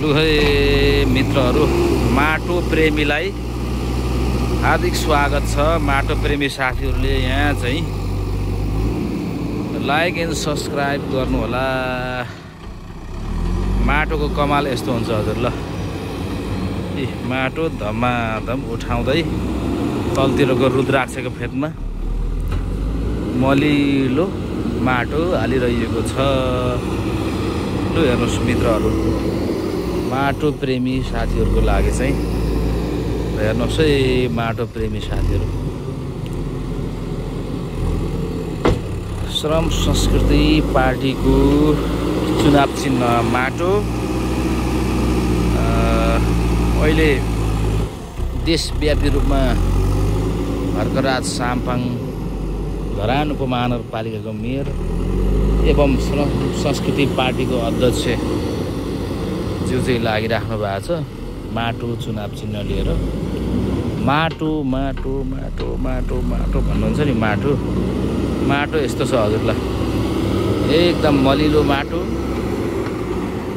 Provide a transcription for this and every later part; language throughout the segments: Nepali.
लु है मित्रहरू, माटो प्रेमीलाई हार्दिक स्वागत छ। माटो प्रेमी साथीहरूले यहाँ चाहिँ लाइक एन्ड सब्सक्राइब गर्नु होला। माटोको कमाल यस्तो हुन्छ हजुर। ल माटो धमाधम उठाउँदै तलतिरको रुद्राक्षको फेदमा मलिलो माटो हालिरहेको छ। लु हेर्नुहोस् मित्रहरू, माटो प्रेमी साथीहरूको लागि चाहिँ हेर्नुहोस् है, माटो प्रेमी साथीहरू, श्रम संस्कृति पार्टीको चुनाव चिन्ह माटो अहिले देशव्यापी रूपमा हर्कराज साम्पाङ धरान उपमहानगरपालिकाको मेयर एवं श्रम संस्कृति पार्टीको अध्यक्ष ज्यू चाहिँ लागिराख्नु भएको छ माटो चुनाव चिन्ह लिएर। माटो माटो माटो माटो माटो भन्नुहुन्छ नि, माटो माटो यस्तो छ हजुर। ल एकदम मलिलो माटो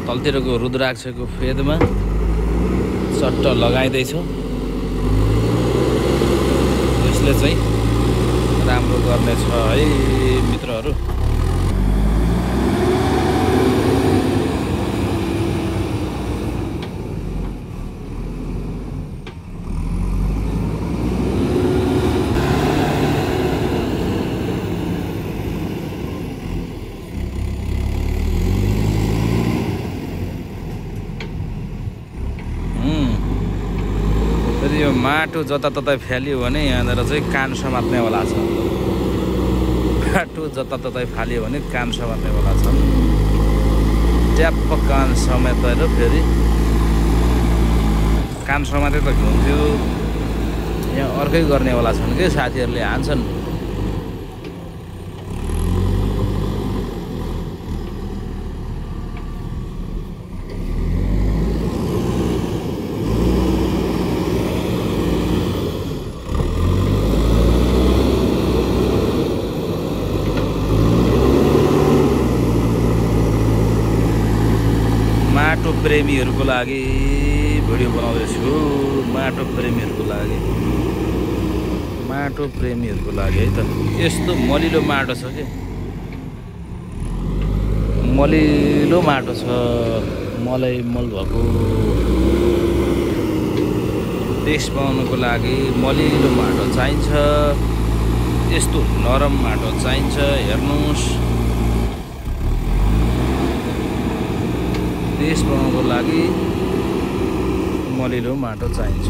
तलतिरको रुद्राक्षको फेदमा चट्ट लगाइँदैछ। यसले चाहिँ राम्रो गर्नेछ है मित्रहरू। यो माटो जताततै फाल्यो भने यहाँनिर चाहिँ कान समात्नेवाला छ। माटो जताततै फाल्यो भने कान समात्नेवाला छन्। ट्याप्प कान समातेर फेरि कान समाते त हुन्थ्यो, यहाँ अर्कै गर्नेवाला छन् कि साथीहरूले हान्छन्। माटो प्रेमीहरूको लागि भिडियो बनाउँदैछु। माटो प्रेमीहरूको लागि, माटो प्रेमीहरूको लागि है त। यस्तो मलिलो माटो छ कि, मलिलो माटो छ, मलै मल भएको। देश पाउनुको लागि मलिलो माटो चाहिन्छ, यस्तो नरम माटो चाहिन्छ। हेर्नुहोस्, देश बनाउनको लागि मलिलो माटो चाहिन्छ।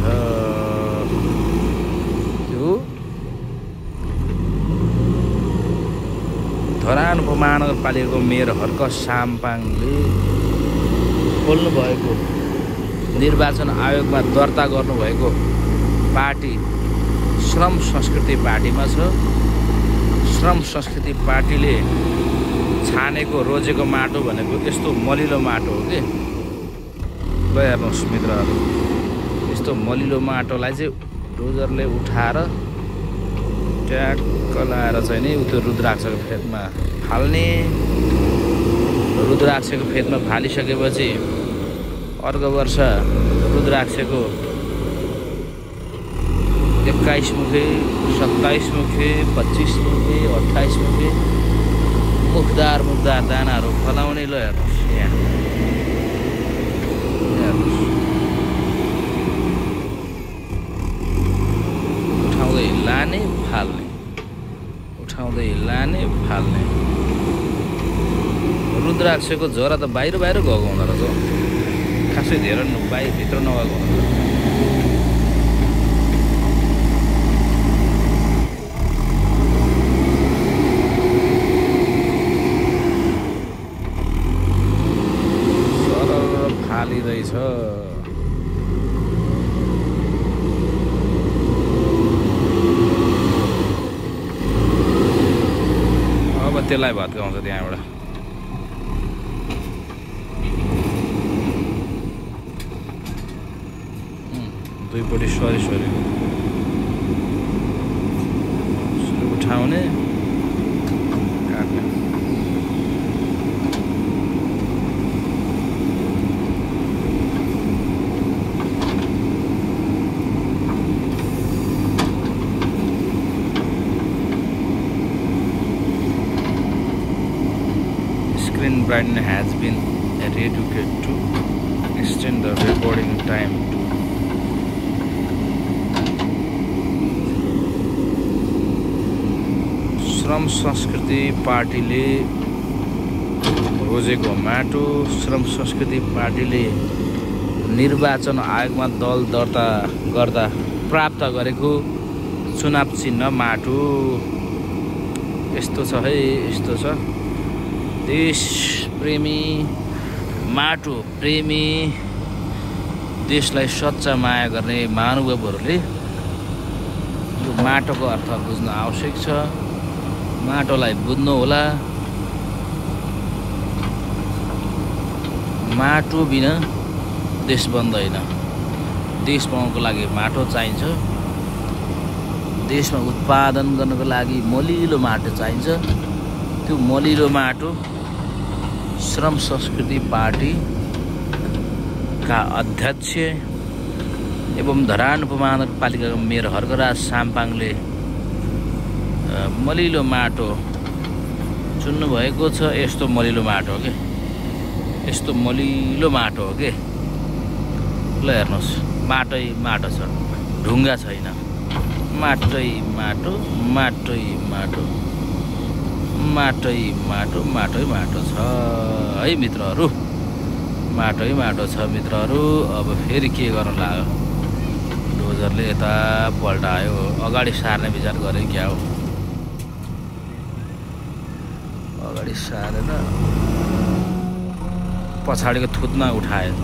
त्यो धरान उपमहानगरपालिकाको मेयर हर्क साम्पाङले खोल्नुभएको निर्वाचन आयोगमा दर्ता गर्नुभएको पार्टी श्रम संस्कृति पार्टीमा छ। श्रम संस्कृति पार्टीले छानेको रोजेको माटो भनेको यस्तो मलिलो माटो हो कि। ल हेर्नुहोस् मित्रहरू, यस्तो मलिलो माटोलाई चाहिँ डोजरले उठाएर ट्याक्क लाएर चाहिँ नि त्यो रुद्राक्षको फेदमा फाल्ने। रुद्राक्षको फेदमा फालिसकेपछि अर्को वर्ष रुद्राक्षको 21 मुखे, 27 मुखे, 25 मुखे, 28 मुखे मुखदार दानाहरू फलाउने। ल हेर्नुहोस्, यहाँ हेर्नुहोस्, उठाउँदै लाने फाल्ने, उठाउँदै लाने फाल्ने। रुद्राक्षको जरा त बाहिर बाहिर गएको हुँदो रहेछ, खासै धेरै भित्र नगएको हुँदो रहेछ। फालिँदैछ। अब त्यसलाई भत्काउँछ त्यहाँबाट। दुईपट्टि सरी उठाउने काट्ने। Brian has been reeducated to extend the recording time to श्रम संस्कृति पार्टीले रोजेको माटो। श्रम संस्कृति पार्टीले निर्वाचन आयोगमा दल दर्ता गर्दा प्राप्त गरेको चुनाव चिन्ह माटो। यस्तो छ है, यस्तो छ। देश प्रेमी, माटो प्रेमी, देशलाई सच्चा माया गर्ने महानुभावहरूले यो माटोको अर्थ बुझ्न आवश्यक छ। माटोलाई बुझ्नु होला। माटो बिना देश बन्दैन। देश बनाउनको लागि माटो चाहिन्छ। देशमा उत्पादन गर्नको लागि मलिलो माटो चाहिन्छ। त्यो मलिलो माटो श्रम संस्कृति पार्टीका अध्यक्ष एवं धरान उपमहानगरपालिकाका मेयर हर्कराज साम्पाङले मलिलो माटो चुन्नु भएको छ। यस्तो मलिलो माटो हो के, यस्तो मलिलो माटो हो के। ल हेर्नुहोस्, माटै माटो छ, ढुङ्गा छैन। माटै माटो, माटै माटो, माटै माटो, माटै माटो छ है मित्रहरू। माटै माटो छ मित्रहरू। अब फेरि के गर्न लाग्यो, डोजरले यता पल्टायो। अगाडि सार्ने विचार गरे क्या हो? अगाडि सारेर पछाडिको थुत्मा उठायो।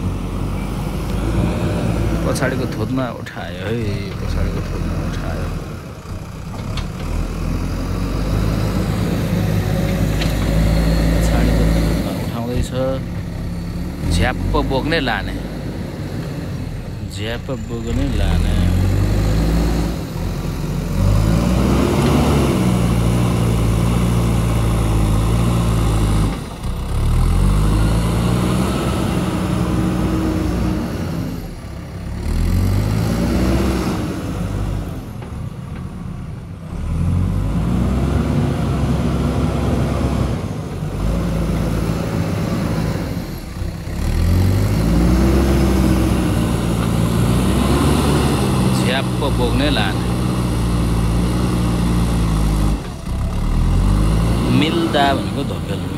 पछाडिको थुत्मा उठायो है, पछाडिको थुत्मा उठायो। पछाडिको थुत्मा उठाउँदैछ। झ्याप्प बोक्ने लाने, झ्याप्प बोक्ने लाने। बोक्ने लाने। मिल्दा भनेको धकेल्नु।